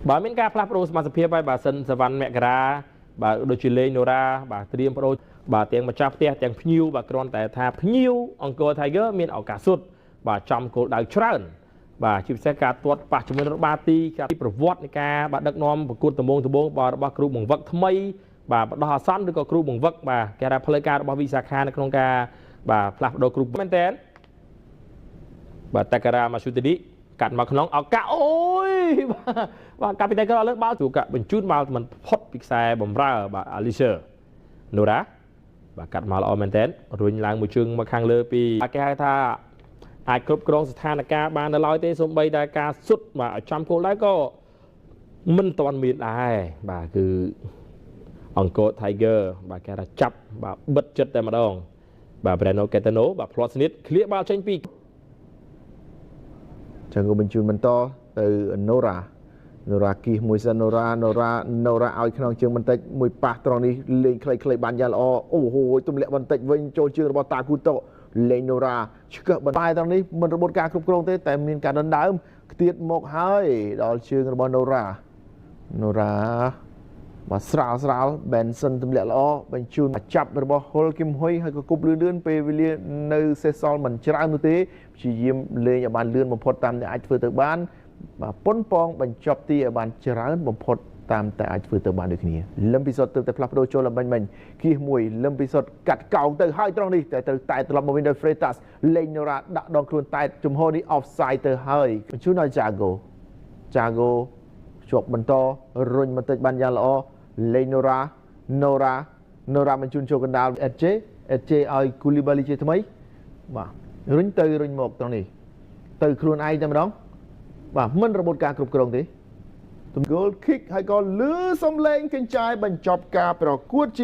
បាទមានការផ្លាស់ប្ដូរសមាជិកភាពហើយបាទសិនសវណ្ណមករាបាទដូចជាលេងណូរ៉ាបាទត្រៀមប្ដូរបាទទាំងម្ចាស់ផ្ទះទាំងភ្ញៀវបាទគ្រាន់តែថាភ្ញៀវអង្គរ Tiger មានឱកាសសុទ្ធបាទចំគោលដៅច្រើនបាទជាពិសេសការទាត់ប៉ះជាមួយនឹងបាទីការប្រវត្តិនៃការបាទដឹកនាំប្រកួតដំបងបាទរបស់គ្រូបង្វឹកថ្មីបាទបដោះអាសន្នឬក៏គ្រូបង្វឹកបាទគេថាផ្លូវការរបស់វិសាខានៅក្នុងការបាទផ្លាស់ប្ដូរគ្រូមែនតើបាទតការ៉ាម៉ាស៊ូទីឌីកាត់មកក្នុងឱកាសអូយបាទកាពីតែក៏លើបាល់ទូកាបញ្ជូនបាល់មិនផុតពីខ្សែបំរើបាទអាលីសឺណូរ៉ាបាទកាត់មកល្អមែនតើរុញឡើងមួយជើងមកខាងលើពីគេហៅថាអាចគ្រប់គ្រងស្ថានភាពបាននៅឡើយទេសូម្បីតែការសុទ្ធបាទឲ្យចំគោលដែរក៏មិនទាន់មានដែរបាទគឺអង្គរ Tiger បាទគេថាចាប់បាទបិទចិត្តតែម្ដងបាទ Breno Ketano បាទផ្្លាត់ស្នៀតឃ្លៀកបាល់ចេញពីចឹងក៏បញ្ជូនបន្តទៅណូរ៉ាណូរ៉ាគីសមួយសិនណូរ៉ាណូរ៉ាណូរ៉ាឲ្យខ្នងជើងបន្តិចមួយប៉ះត្រង់នេះលេងខ្លីៗបានយ៉ាងល្អអូហូទម្លាក់បន្តិចវិញចូលជើងរបស់តាគូតូលេងណូរ៉ាឆ្កឹះបន្តែត្រង់នេះមិនរបូតការគ្រប់គ្រងទេតែមានការដណ្ដើមខ្ទាតមកហើយដល់ជើងរបស់ណូរ៉ាណូរ៉ាបាទស្រាលស្រាល Benson ទម្លាក់ល្អបញ្ជូនចាប់របស់ហ៊ុលគឹមហ៊ុយហើយក៏គប់លឿនលឿនពេលវេលានៅសេសសល់មិនច្រើននោះទេព្យាយាមលេងឲ្យបានលឿនបំផុតតាមដែលអាចធ្វើទៅបានបាទប៉ុនប៉ងបញ្ចប់ទីឲ្យបានច្រើនបំផុតតាមតែអាចធ្វើទៅបានដូចគ្នាលឹមពិសុទ្ធទើបតែផ្លាស់ប្ដូរចូលលំបាញ់មិញគៀសមួយលឹមពិសុទ្ធកាត់កោងទៅហើយត្រង់នេះតែត្រូវតែត្រឡប់មកវិញដោយ Freitas លេងណូរ៉ាដាក់ដងខ្លួនតែជំហរនេះ offside ទៅហើយបញ្ជូនឲ្យ Jago Jago ជាប់បន្តរុញបន្តិចបានយ៉ាងល្អលេងណូរ៉ាណូរ៉ាណូរ៉ាបញ្ជូនចូលកណ្ដាលអេតជេអេតជេឲ្យគូលីបាលីជាថ្មីបាទរុញទៅរុញមកត្រង់នេះទៅខ្លួនឯងតែម្ដងបាទមិនរបូតការគ្រប់គ្រងទេ goal kick ហើយក៏លឺសំឡេងកញ្ចាយបញ្ចប់ការប្រកួតជា